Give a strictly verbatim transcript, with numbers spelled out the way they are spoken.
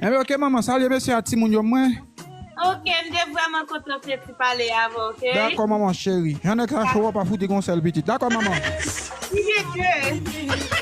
Enben, ok, manman, salye mesye a timoun yo mwen. Ok, m te vrèman kontan fè ti pale avè w, ok? Dakò, manman cheri. Jan nèg sa cho, w ap fouti gon sèl pitit. Dakò, manman. Priye Dye.